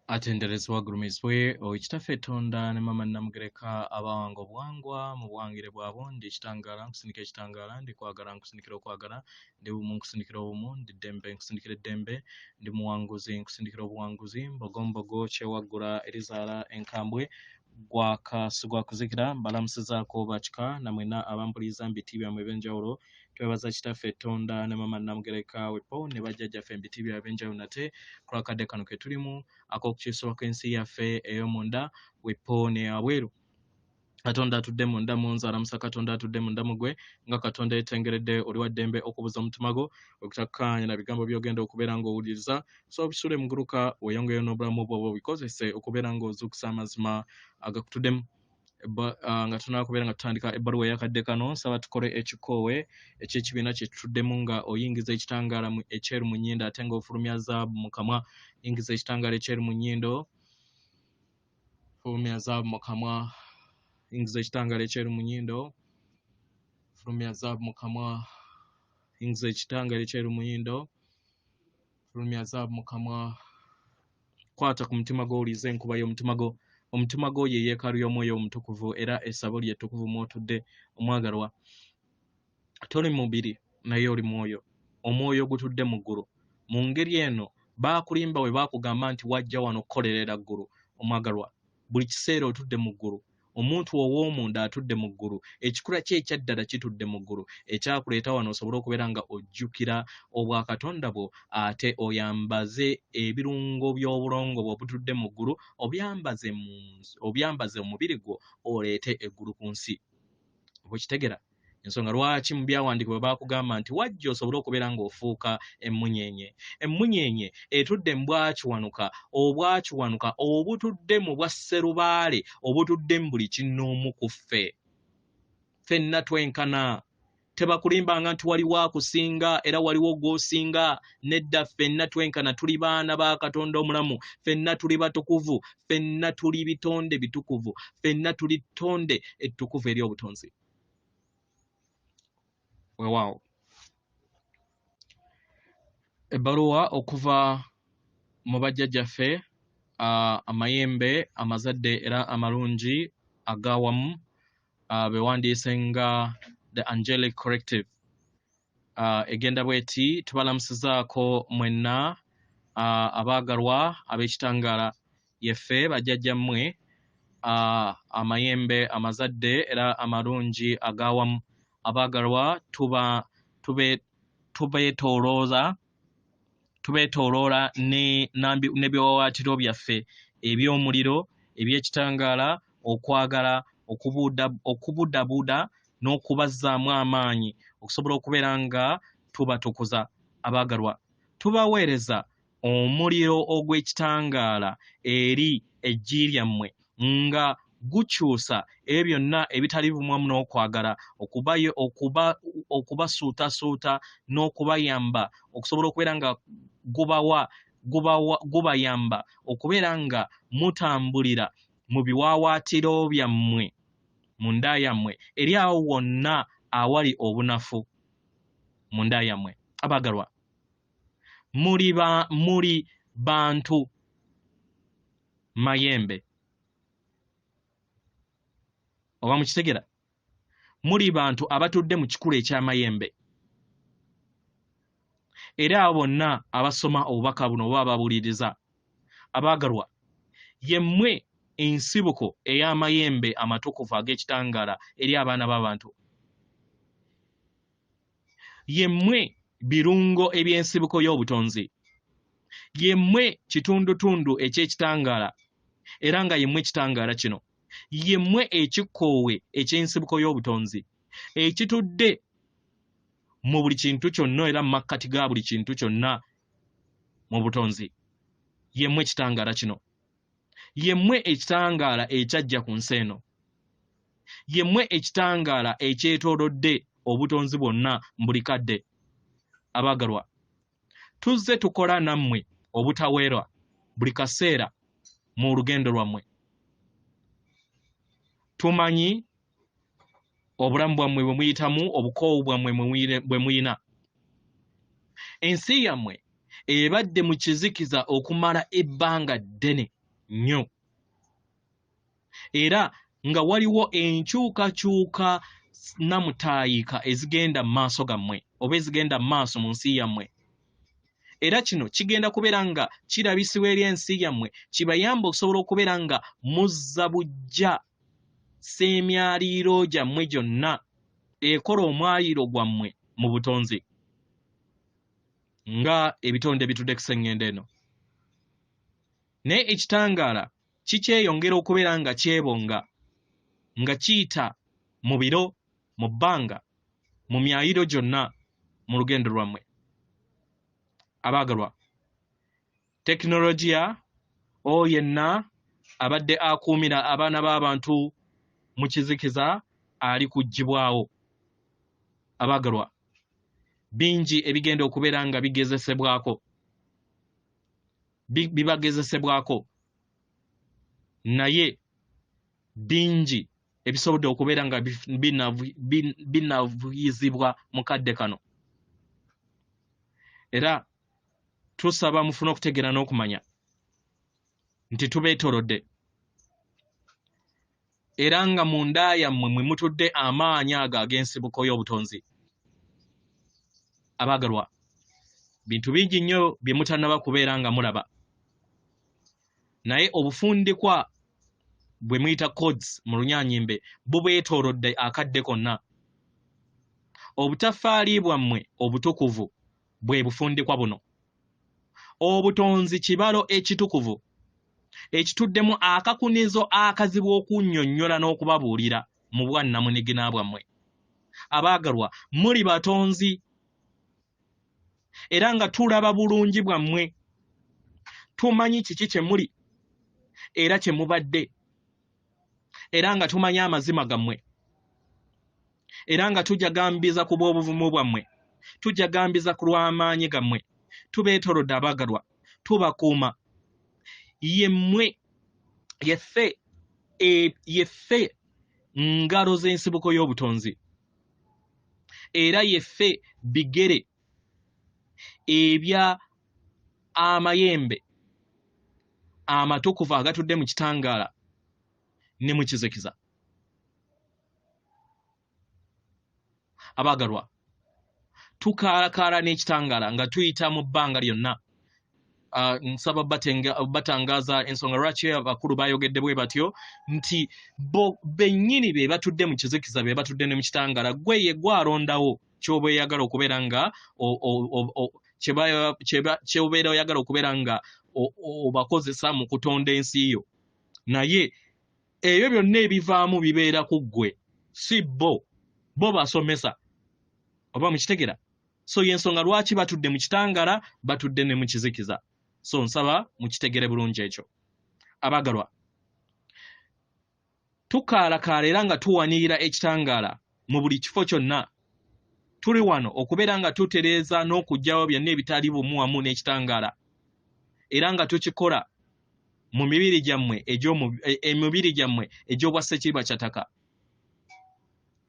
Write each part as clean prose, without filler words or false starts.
Atenderezebwa agulumizibwe oyo Kitaffe Tonda ne Maama Nnamugereka abawanga obuwangwa mu buwangire bwabwo. Ndi kitangaala nkusindika ekitangaala, ndi kwagala nkusindikira okwagala, ndi bumu nkusindikira obumu, ndi ddembe nkusindikira eddembe, ndi muwanguzi nkusindikira obuwanguzi, mbogombogo kyewaggula erizaala enkambwe, gwaka sigwakuzikira. Mbalamusizaako bakika namwena abampuliriza mu biti byammwe eby'enjawulo. Twebaza Kitaffe Tonda ne Maama Nnamugereka wepo ne bajjajjaffe mu biti byabwe eby'enjawulo nate ku lw'akadde kano ke tulimu ak'okukyusibwa kw'ensi yaffe ey'omunda wepo n'eyabweru. Katonda atudde munda mu nze alamusa Katonda atudde munda mu gwe nga Katonda yetengeredde oli wa ddembe okubuza omutima gwo okutakkaanya na bigambo by'ogenda okubeera ng'owuliriza so obisule muguluka weeyongeyo n'obulamu bwo obikozese okubeera ng'ozuukusa amazima agakutuddemu. Nga tunakubeera nga tutandika ebbaluwa eyakadde kano, nsaba tukole ekikoowe eky'ekibiina kye tutuddemu nga oyingiza ekitangaala ekyeru mu nnyindo ate ng'ofulumya zaabu mu kamwa. Yingiza ekitangaala ekyeru mu nnyindo, fulumya zaabu mu kamwa. Yingiza ekitangaala ekyeru mu nnyindo, fulumya zaabu mu kamwa. Yingiza ekitangaala ekyeru mu nnyindo, fulumya zaabu mu kamwa. Kwata ku mutima gwo, owulize enkuba y'omutima gwo. Omutima gwo ye yeekaalu y'omwoyo omutukuvu era essabo lye ettukuvu mw'otudde. Omwagalwa, toli mubiri naye oli mwoyo, omwoyo ogutudde mu ggulu. Mu ngeri eno baakulimba bwe baakugamba nti wajja wano kukolerera ggulu. Omwagalwa, buli kiseera otudde mu ggulu. Omuntu ow'omunda atudde mu ggulu, ekikula kye ekyaddala kitudde mu ggulu, ekyakuleeta wano osobole okubeera nga ojjukira obwakatonda bwo ate oyambaze ebirungo by'obulongo bwo obutudde mu ggulu, obyambaze omubiri gwo oleete eggulu ku nsi. Oba okitegera? Ensonga lwaki mu byawandiikibwa baakugamba nti wajja osobole okubeera ng'ofuuka emmunyeenye. Emmunyeenye etudde mu bwakiwanuka, obwakiwanuka obutudde mu bwa sserubaale obutudde mu buli kinnoomu ku ffe. Ffenna twenkana. Tebakulimbanga nti waliwo akusinga era waliwo gw'osinga. Nedda, ffenna twenkana, tuli baana ba Katonda omulamu, ffenna tuli batukuvu, ffenna tuli bitonde bitukuvu, ffenna tuli ttonde ettukuvu ery'obutonzi. Weewaawo. Ebbaluwa okuva mu bajjajjaffe amayembe amazadde era amalungi agawamu bewandiise nga The Angelic Corrective egenda bweti: tubalamusizaako mwenna abaagalwa ab'ekitangaala, yeffe bajjajjammwe amayembe amazadde era amalungi agawamu. Abaagalwa, tuba tube tubeetoolooza tubeetooloola n'ebiwaawaatiro byaffe eby'omuliro eby'ekitangaala, okwagala, okubudabuda n'okubazzaamu amaanyi okusobola okubeera nga tubatukuza. Abaagalwa, tubaweereza omuliro ogw'ekitangaala eri eggi lyammwe nga gukyusa ebyo byonna ebitali bumwamu n'okwagala, okubasuutasuuta n'okubayamba okusobola okubeera nga gubayamba okubeera nga mutambulira mu biwaawaatiro byammwe munda yammwe eri awo wonna awali obunafu munda yammwe. Abaagalwa, muli bantu mayembe, oba mukitegera, muli bantu abatudde mu kikula eky'amayembe. Era abo bonna abasoma obubaka buno oba ababuuliriza, abaagalwa, yemmwe ensibuko ey'amayembe amatukuvu ag'ekitangaala eri abaana b'abantu. Yemmwe birungo eby'ensibuko y'obutonzi. Yemmwe kitundutundu eky'ekitangaala era nga yemmwe kitangaala kino. Yemmwe ekikkoowe eky'ensibuko y'obutonzi ekitudde mu buli kintu kyonna era mu makkati ga buli kintu kyonna mu butonzi. Yemmwe kitangaala kino. Yemmwe ekitangaala ekyajja ku nsi eno. Yemmwe ekitangaala ekyetoolodde obutonzi bwonna mu buli kadde. Abaagalwa, tuzze tukola nammwe obutaweerwa buli kaseera mu lugendo lwammwe. Tumanyi obulamu bwammwe bwe muyitamu, obukoowu bwammwe bwe muyina. Ensi yammwe ebadde mu kizikiza okumala ebbanga ddene. nnyo era nga waliwo enkyukakyuka namutaayika ezigenda mu maaso gammwe oba ezigenda mu maaso mu nsi yammwe. Era kino kigenda kubeera nga kirabisibwa eri ensi yammwe, kibayambe okusobola okubeera nga muzza buggya sseemyaliiro gyammwe gyonna ekola omwaliiro gwammwe mu butonzi nga ebitonde ebitudde ku sseŋŋendo eno. Naye ekitangaala kikyeyongera okubeera nga kyebonga, nga kiyita mu biro, mu bbanga, mu myayiro gyonna mu lugendo lwammwe. Abaagalwa, tekinologiya oyo yenna abadde akuumira abaana b'abantu mu kizikiza ali kuggyibwawo. Abaagalwa, bingi ebigenda okubeera nga bigezesebwako, bibagezesebwako, naye bingi ebisobodde okubeera nga binavuyizibwa mu kadde kano. Era tusaba mufune okutegeera n'okumanya nti tubeetoolodde, era nga mu nda yammwe mwe mutudde amaanyi ago ag'ensibuko y'obutonzi. Abaagalwa, bintu bingi nnyo bye mutannaba kubeera nga mulaba, naye obufundikwa bwe muyita codes mu Lunyaanyimbe bubeetoolodde akadde konna. Obutaffaali bwammwe obutukuvu bwe bufundikwa buno. Obutonzi kibalo ekitukuvu ekituddemu akakunizo akazibu okunnyonnyola n'okubabuulira mu bwannamunigina bwammwe. Abaagalwa, muli batonzi era nga tulaba bulungi bwammwe, tumanyi kiki kye muli era kye mubadde, era nga tumanyi amazima gammwe, era nga tujagambiza ku bw'obuvumu bwammwe, tujagambiza ku lw'amaanyi gammwe. Tubeetoolodde abaagalwa, tubakuuma. Yemmwe, yeffe, yeffe ngalo z'ensibuko y'obutonzi, era yeffe bigere ebya amayembe amatukuvu agatudde mu kitangaala ne mu kizikiza. Abaagalwa, tukaalakaala n'ekitangaala nga tuyita mu bbanga lyonna. Nsaba batangaaza ensonga lwaki abakulu bayogedde bwe batyo nti bo bennyini be batudde mu kizikiza, be batudde ne mu kitangaala. Gwe ye gwalondawo ky'oba oyagala okubeera nga ky'obeera oyagala okubeera nga obakozesa mu kutonda ensi yo, naye ebyo byonna ebivaamu bibeera ku ggwe, si bo. Bo basomesa, oba mukitegera? So y'ensonga lwaki batudde mu kitangaala, batudde ne mu kizikiza. So nsaba mukitegere bulungi ekyo. Abaagalwa, tukaalakaala era nga tuwanirira ekitangaala mu buli kifo kyonna. Tuli wano okubeera nga tutereeza n'okuggyawo byonna ebitali bumu wamu n'ekitangaala, era nga tukikola mu mibiri gyammwe emibiri gyammwe egy'obwa ssekiriba kya ttaka.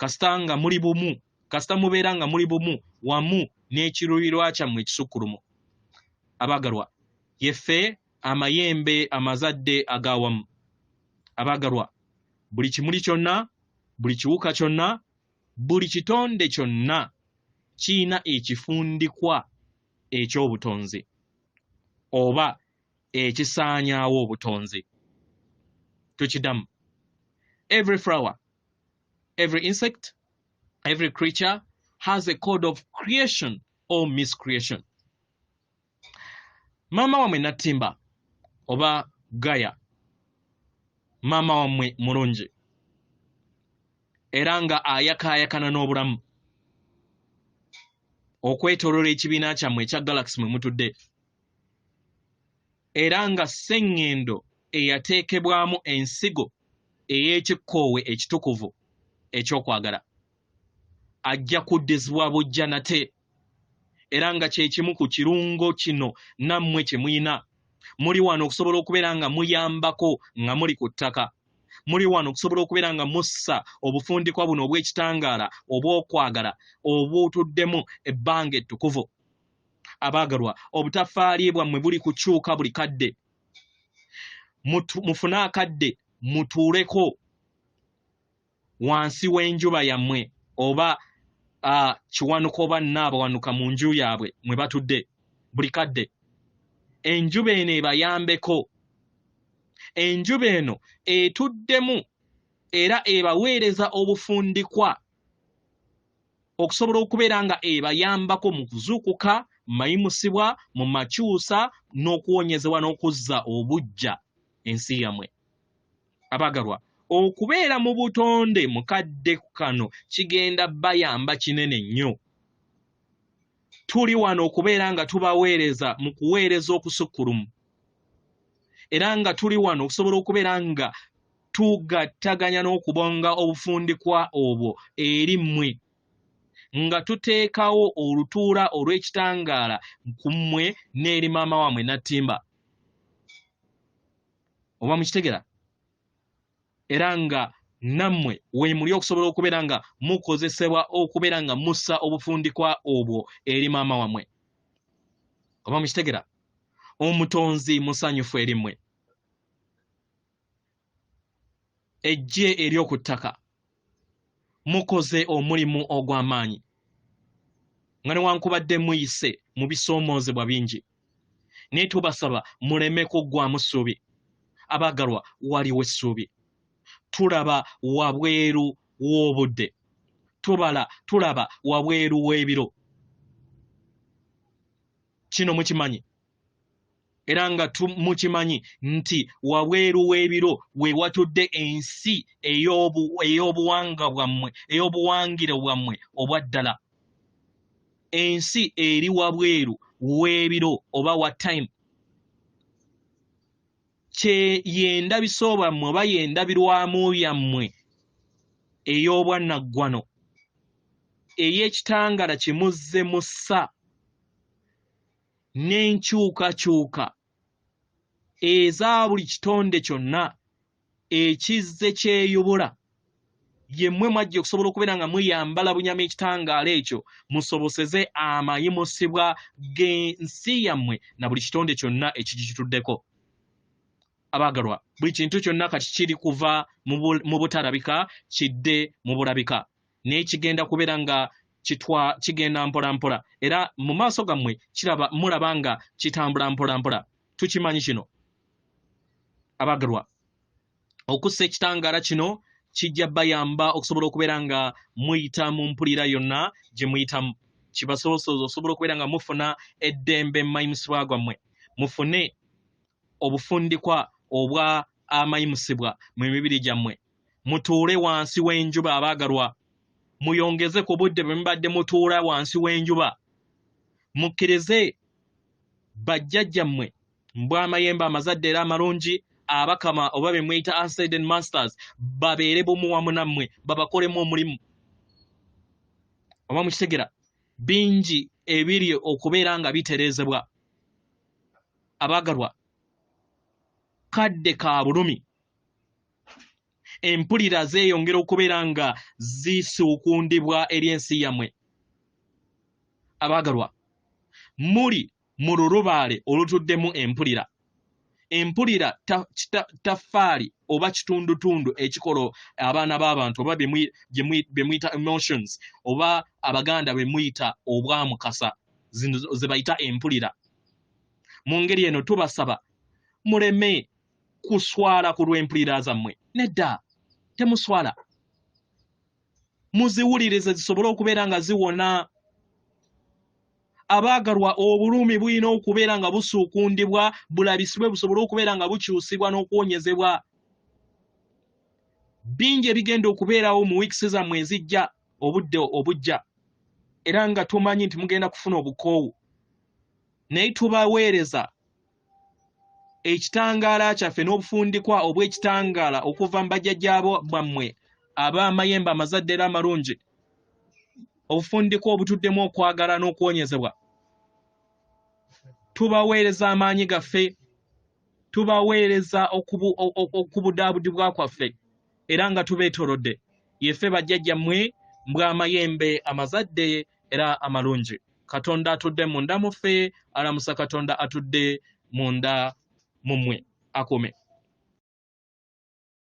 Kasita nga muli bumu, kasita mubeera nga muli bumu wamu n'ekiruubirirwa kyammwe ekisukkulumu. Abaagalwa, yeffe amayembe amazadde ag'awamu. Abaagalwa, buli kimuli kyonna, buli kiwuka kyonna, buli kitonde kyonna kirina ekifundikwa eky'obutonzi oba ekisaanyaawo obutonzi. Tukiddamu. Every flower, every insect, every creature has a code of creation or miscreation. Maama wammwe Nattimba oba Gaya, maama wammwe mulungi era nga ayakaayakana n'obulamu okwetooloola ekibiina kyammwe ekya Galaxy mwe mutudde, era nga sseŋŋendo eyateekebwamu ensigo ey'ekikkoowe ekitukuvu eky'okwagala ajja kuddizibwa buggya nate, era nga kye kimu ku kirungo kino nammwe kye muyina. Muli wano okusobola okubeera nga muyambako nga muli ku ttaka. Muli wano okusobola okubeera nga mussa obufundikwa buno obw'ekitangaala obw'okwagala obutuddemu ebbanga ettukuvu. Abaagalwa, obutaffaali bwammwe buli kukyuka buli kadde. Mufune akadde mutuuleko wansi w'enjuba yammwe oba Kiwanuka oba Nnaabawanuka mu nju yaabwe mwe batudde buli kadde. Enjuba eno ebayambeko. Enjuba eno etuddemu era ebaweereza obufundikwa okusobola okubeera nga ebayambako mu kuzuukuka, mu mayimusibwa, mu makyusa n'okuwonyezebwa n'okuzza obuggya ensi yammwe. Abagalwa, okubeera mu butonde mu kadde kano kigenda bayamba kinene nnyo. Tuli wano okubeera nga tubaweereza mu kuweereza okusukkulumu, era nga tuli wano okusobola okubeera nga tugattaganya n'okubonga obufundikwa obwo eri mmwe, nga tuteekawo olutuula olw'ekitangaala ku mmwe n'eri maama wammwe Nattimba. Oba mukitegera? Era nga nammwe weemuli okusobola okubeera nga mukozesebwa okubeera nga mussa obufundikwa obwo eri maama wammwe. Oba mukitegera? Omutonzi musanyufu eri mmwe. Eggye ery'oku ttaka mukoze omulimu ogw'amaanyi nga newankubadde muyise mu bisoomoozebwa bingi, naye tubasaba muleme kuggwaamu ssuubi. Abaagalwa, waliwo essuubi. Tulaba wabweru w'obudde, tulaba wabweru w'ebiro. Kino mukimanyi, era nga mukimanyi nti wabweru w'ebiro we watudde ensi ey'obuwanga bwammwe, ey'obuwangire bwammwe obwa ddala. Ensi eri wabweru w'ebiro oba wa time. Kye y'endabiso bwammwe oba y'endabirwamu yammwe ey'obwannaggwano ey'ekitangala kye muzze mussa n'enkyukakyuka eza buli kitonde kyonna ekizze kyeyubula. Ye mmwe mwajja okusobola okubeera nga muyambala bunyama ekitangaala ekyo, musoboseze amayimusibwa g'ensi yammwe na buli kitonde kyonna ekigituddeko. Abaagalwa, buli kintu kyonna kati kiri kuva mu butalabika kidde mu bulabika, naye kigenda kubeera nga kigenda mpola mpola, era mu maaso gammwe mulaba nga kitambula mpola mpola. Tukimanyi kino abaagalwa, okussa ekitangaala kino kijja bayamba okusobola okubeera nga muyita mu mpulira yonna gye muyitamu, kibasobosoza okusobola okubeera nga mufuna eddembe mu mayimusibwa gammwe, mufune obufundikwa obwa amayimusibwa mu mibiri gyammwe. Mutuule wansi w'enjuba abaagalwa, muyongeze ku budde bwe mubadde mutuula wansi w'enjuba. Mukkirize bajjajjammwe mbw'amayembe amazadde era amalungi, abakama oba be muyita Ascended Masters, babeere bumu wamu nammwe, babakolemu omulimu. Oba mukitegera? Bingi ebiri okubeera nga bitereezebwa. Abaagalwa, kadde ka bulumi. Empulira zeeyongera okubeera nga zisuukundibwa eri ensi yammwe. Abaagalwa, muli mu lulubaale olutuddemu empulira. Empulira taffaali oba kitundutundu ekikola abaana b'abantu oba bye muyita emotions, oba Abaganda bye muyita obwamukasa, zino ze bayita empulira. Mu ngeri eno tubasaba muleme kuswala ku lw'empulira zammwe. Nedda, temuswala, muziwulirize zisobole okubeera nga ziwona. Abaagalwa, obulumi bulina okubeera nga busuukundibwa, bulabisibwe, busobole okubeera nga bukyusibwa n'okuwonyezebwa. Bingi ebigenda okubeerawo mu wiikisi zammwe ezijja, obudde obujja, era nga tumanyi nti mugenda kufuna obukoowu, naye tubaweereza ekitangaala kyaffe n'obufundikwa obw'ekitangaala okuva mu bajjajjaabo bwammwe ab'amayembe amazadde era amalungi, obufundikwa obutuddemu okwagala n'okuwonyezebwa. Tubaweereza amaanyi gaffe, tubaweereza okubudaabudibwa kwaffe, era nga tubeetoolodde. Yeffe bajjajjammwe mbw'amayembe amazadde era amalungi. Katonda atudde munda mu ffe alamusa Katonda atudde munda mu mmwe. Akuume.